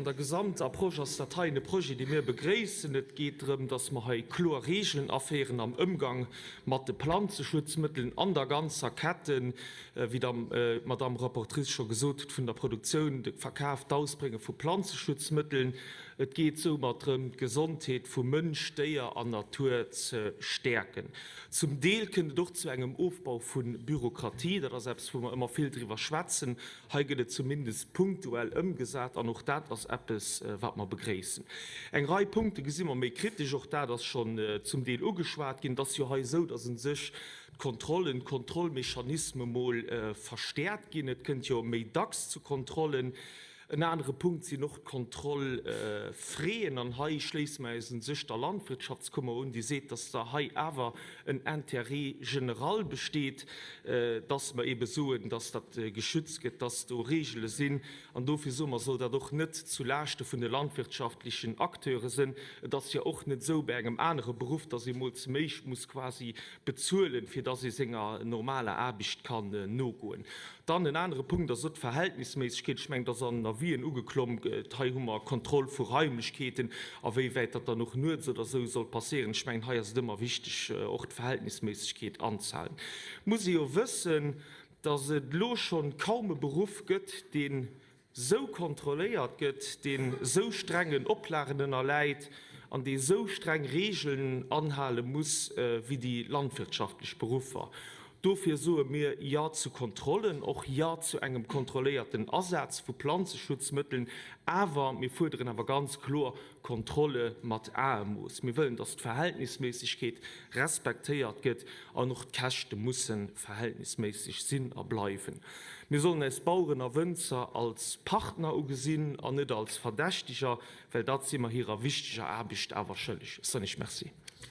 An der Gesamtapproche ass dat heien e Projet, dee mir begréissen. Et geet drëm, dass mer hei kloer Regeln aféieren am Ëmgang mat de Planzeschutzmëttelen an der ganzer Ketten, wéi d'Madame Rapportrice scho gesot huet, vun der Produktioun, de Verkaf, d'Ausbrénge vu Planzeschutzmëttelen. Et geet soumat drëm, d'Gesondheet vu Mënsch, Déier an Natur ze stäerken. Zum Deel kënnt et och zu engem Ofbau vu Bürokratie. Dat ass eppes, wou mer ëmmer vill driwwer schwätzen. Hei gëtt et zumindest punktuell ëmgesat an och dat ass eppes, wat mer begréissen. Eng Rei Punkte gesi mer méi kritesch. Och dat ass schonn zum Deel ugeschwat ginn. Et ass jo hei esou, dass u sech d'Kontrollen, d'Kontrollmechanisme mol verstäerkt ginn. Et kënnt jo méi dacks zu Kontrollen. En anere Punkt sinn och d'Kontrollfraien. An hei schléisse mer eis u sech der Landwirtschaftskummer un, déi seet, dass da hei awer en Intérêt général besteet, dass mer eebe soen, dass dat geschützt gëtt, dass do Regele sinn. An dofir soe mer, soll dat och net zu Laaschte vun de landwirtschaftlechen Acteure sinn. Et ass jo och net esou bei engem anere Beruff, dass ee mol zum éischt muss quasi bezuelen, fir dass ee senger normaler Aarbecht kann nogoen. Dann en anere Punkt ass och d'Verhältnisméissegkeet. Ech mengen, dat ass an den Avisen ugeklomm. Hei hu mer Kontroll vu Raimlechkeeten, awéiwäit dat dann och nuets oder esou soll passieren. Ech mengen, hei ass et ëmmer wichteg, och d'Verhältnisméissegkeet anzehalen. Et muss ee jo wëssen, dass et elo schonn kaum e Beruff gëtt, deen sou kontrolléiert gëtt, deen sou strengen Oplagen ënnerläit an dee sou streng Regeln anhale muss wéi déi landwirtschaftlech Beruffer. Dofir soe mir Jo zu Kontrollen, och Jo zu engem kontrolléierten Asaz vu Planzeschutzmëtteln, awer mir fuerderen awer ganz kloer Kontrolle mat Aemooss. Mir wëllen, dass d'Verhältnisméissegkeet respektéiert gëtt an och d'Käschte musse verhältnisméisseg sinn a bleiwen. Mir sollen eis Baueren a Wënzer als Partner ugesinn an net als Verdächteger, well dat si mer hirer wichteger Aarbecht awer schëlleg. Ech soen Iech Merci.